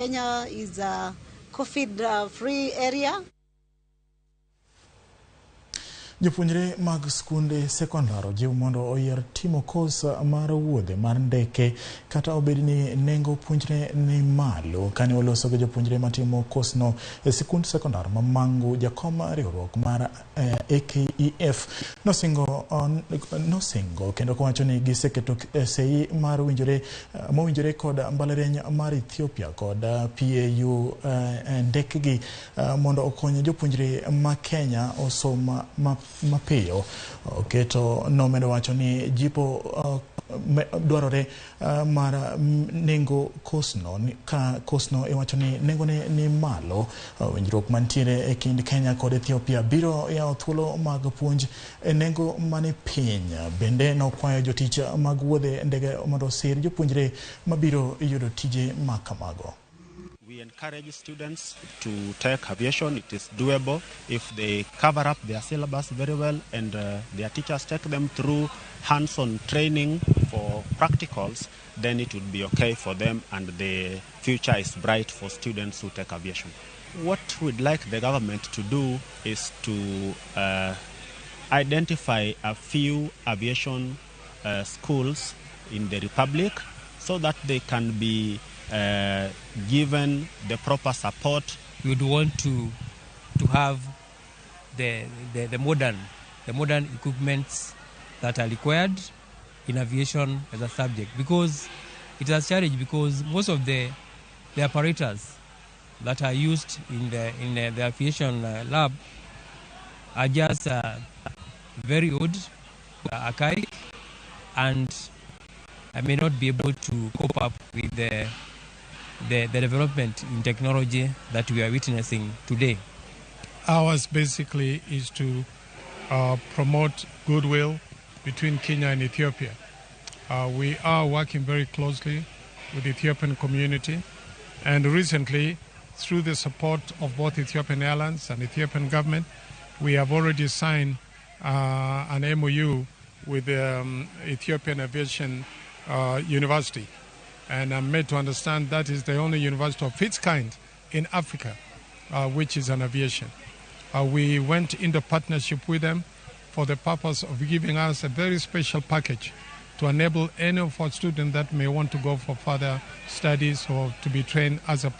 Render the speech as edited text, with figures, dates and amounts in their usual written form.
Kenya is a COVID free area. Jopuonjre mag skunde sekondar ojiw mondo oyier timo kos mar wuodhe mar ndeke kata obed ni nengo puonjre ni malo. Kane oloso gi jopuonjre matimo kosno e sikund sekondar ma Mangu, jakom riwruok mar AKEF nosingo kendo kowacho ni giseketo sei mar winjore mowinjore kod mbalariany mar Ethiopia kod PAU ndekgi mondo okony jopuonjre ma Kenya osom mapiyo. Oketo nomedo wacho ni jipo dwarore mar nengo kosno ka kosno iwacho ni nengone ni malo. Winjruok mantiere e kind Kenya kod Ethiopia biro yawo thuolo mag puonj e nengo mani piny. Bende nokwayo jotich mag wuodhe ndege mondo osir jopuonjre mabiro yudo tije ma kamago. We encourage students to take aviation. It is doable if they cover up their syllabus very well and their teachers take them through hands-on training for practicals, then it would be okay for them and the future is bright for students who take aviation. What we'd like the government to do is to identify a few aviation schools in the Republic so that they can be given the proper support. We would want to have the modern equipments that are required in aviation as a subject, because it is a challenge, because most of the apparatus that are used in the aviation lab are just very old, archaic, and I may not be able to cope up with the development in technology that we are witnessing today. Ours basically is to promote goodwill between Kenya and Ethiopia. We are working very closely with the Ethiopian community, and recently, through the support of both Ethiopian Airlines and Ethiopian government, we have already signed an MOU with the Ethiopian Aviation University. And I'm made to understand that is the only university of its kind in Africa, which is an aviation. We went into partnership with them for the purpose of giving us a very special package to enable any of our students that may want to go for further studies or to be trained as a